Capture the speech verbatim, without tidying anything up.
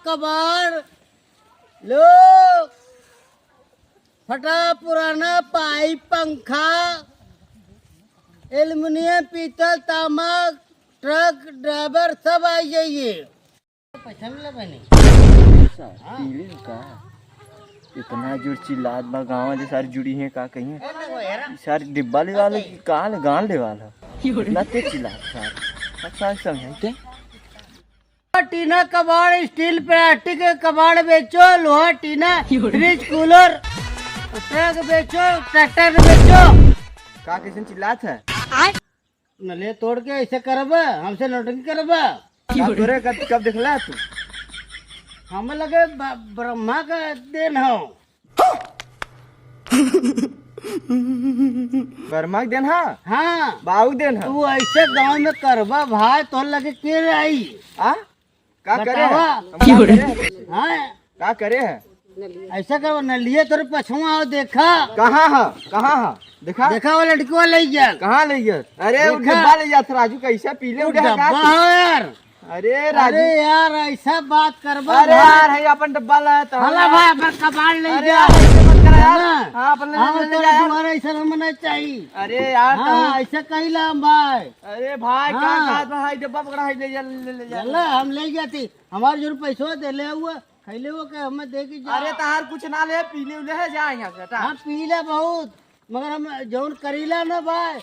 कबाड़, लोग, फटा पुराना पाइप, पंखा, एल्युमिनियम, पीतल, तांबा, ट्रक, ड्राइवर सब आई जाइए। पैसा मिला बहनी? सर, हाँ। पीले हो का? इतना जोर चिल्लात बा गाँव वाले, सारे जुड़ी हैं, का कहिए? ए, ना वो हेरा। सारे डिब्बा लेवाल है कि का ले, गान लेवाल है? इतना तेज चिल्लात सारे। अच्छा, समझाई थे? टीना कबाड़, स्टील प्लास्टिक के कबाड़ बेचो, लोहा टीना, फ्रिज कूलर, ट्रक बेचो, ट्रैक्टर बेचो। का कैसन चिल्लात है? नले तोड़ के ऐसे करबा, हमसे नौटंकी करबा। का तोरे कब, कब देखला तू? हम लगे ब-, ब्रह्मा का देन हो। ब्रह्मा के देन हा? हाँ। बाऊ देन हा? तू ऐसे गाँव में करबा भाई, तोर लगे के आई? आ? का करे बतावा। है? हम का करे है? हाँ। का करे है? ऐसा करो, नलिया तोरे पछुआ हो, देखा। कहाँ है? कहाँ है? देखा। देखा, वो लड़कवा ले गया। कहाँ ले गया? अरे, वो देखा। डब्बा ले जात राजू, कैसे पीले वो उठे है का डब्बा तू? हो यार। अरे राजू। अरे यार, ऐसा बात करबा अरे भाई। यार, है अपन डब्बा लाया था। हला भाई, अपन कबाड़ ले अरे जा। यार, ऐसे मत कर यार। ना। हाँ, अपन ले, हाँ, ले, ले तोरा जा यार। दुआरा ऐसा ना मना चाहिए। अरे यार, हाँ, कहूँ ऐसा कही ला हम भाई। अरे भाई, का हाँ। बात भाई, डब्बा पकड़ा है, ले जा, ले, ले जा। चला, हम ले जाती। हमार जोन पैसवा देले हुआ, खैले हुआ के हमें दे के जा। अरे तहार कुछ ना ले, पीले उले है, जा यहाँ से, हटा। हाँ, पीले बहुत, मगर हम जौन करीला ना भाई, न